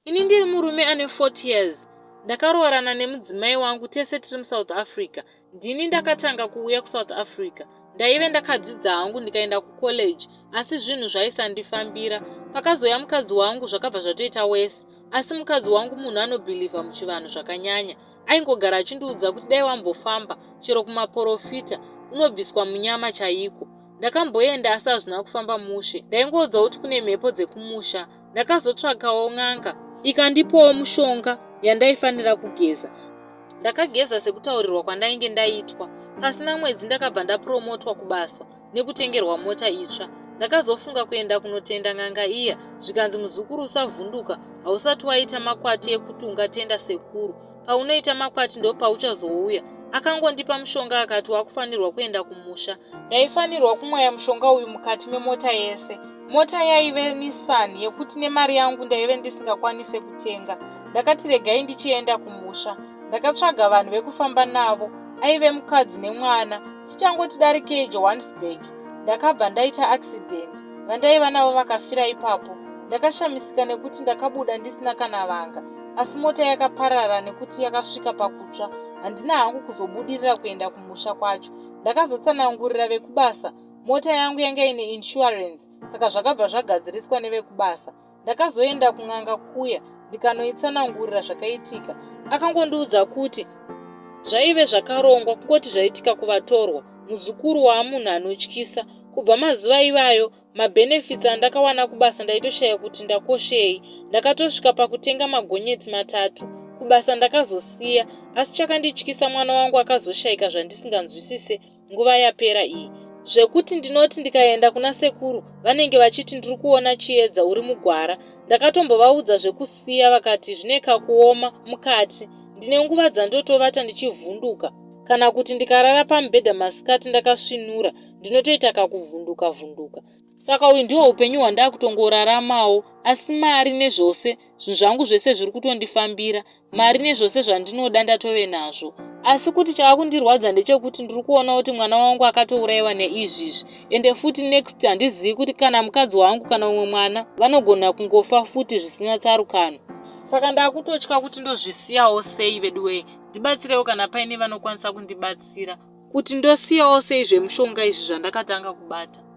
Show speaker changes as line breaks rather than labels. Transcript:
Ini ndiri murume ane 40 years. Ndakaroorana nemudzimai wangu tese tiri muSouth Africa. Ndini ndakatanga kuuya kuSouth Africa. Ndaive ndakadzidza hangu ndikaenda kucollege asi zvinhu zvaisandifambira. Pakazouya mukadzi wangu zvakabva zvatoita worse. Asi mukadzi wangu munhu anobhilivha muchivanhu zvakanyanya. Aingogara achindiudza kuti dai wambofamba chero kumaporofita unobviswa munyama chaiko. Ndakamboenda asi hazvina kufamba mushe. Ndaingoudzwa kuti kune mhepo dzekumusha. Ndakazotsvakawo n'anga ikandipawo mushonga yandaifanira kugeza. Ndakageza sekutaurirwa kwandainge ndaitwa. Pasina mwedzi ndakabva ndapromotwa kubasa nekutengerwa mota itsva. Ndakazofunga kuenda kunotenda n'anga iya zvikanzi muzukuru usavhunduka hausati waita makwati ekuti ungatenda sekuru. Paunoita makwati ndopauchazouya. Akangondipa mushonga akati wakufanirwa kuenda kumusha. Ndaifanirwa kumwaya mushonga uyu mukati memota yese. Mota yaive Nissan yekuti nemari yangu ndaive ndisingakwanise kutenga. Ndakati regai ndichienda kumusha. Ndakatsvaga vanhu vekufamba navo aive mukadzi nemwana. Tichangoti darikei Johannesburg ndakabva ndaita accident. Vandaiva navo vakafira ipapo. Ndakashamisika nekuti ndakabuda ndisina kana vanga asi mota yakaparara nekuti yakasvika pakutsva. Handina hangu kuzobudirira kuenda kumusha kwacho. Ndakazotsanangurira vekubasa mota yangu yanga ine insurance saka zvakabva zvagadziriswa nevekubasa. Ndakazoenda kun'anga kuya ndikanoitsanangurira zvakaitika. Akangondiudza kuti zvaive zvakarongwa kungoti zvaitika kuvatorwa. Muzukuru waamunhu anotyisa. Kubva mazuva ivayo mabenefits andakawana kubasa ndaitoshaya kuti ndakoshei. Ndakatosvika pakutenga magonyeti matatu. Kubasa ndakazosiya asi chakandityisa mwana wangu akazoshaika zvandisinganzwisise nguva yapera iyi. Zvekuti ndinoti ndikaenda kuna sekuru vanenge vachiti ndiri kuona chiedza uri mugwara. Ndakatombovaudza zvekusiya vakati zvine kakuoma mukati. Ndine nguva dzandotovata ndichivhunduka kana kuti ndikarara pamubhedha masikati ndakasvinura ndinotoita kakuvhunduka vhunduka. Saka uyu ndiwo upenyu hwandakutongoraramawo asi mari nezvose zvinhu zvangu zvese zviri kutondifambira mari nezvose zvandinoda ndatove nazvo asi kuti chava kundirwadza ndechekuti ndiri kuona kuti mwana wangu akatourayiwa neizvizvi ende futi next handizivi kuti kana mukadzi wangu kana umwe mwana vanogona kungofa futi zvisina tsarukano saka ndakutotya kuti ndozvisiyawo sei veduwee ndibatsirewo kana paine vanokwanisa kundibatsira kuti ndosiyawo sei zvemushonga izvi zvandakatanga kubata.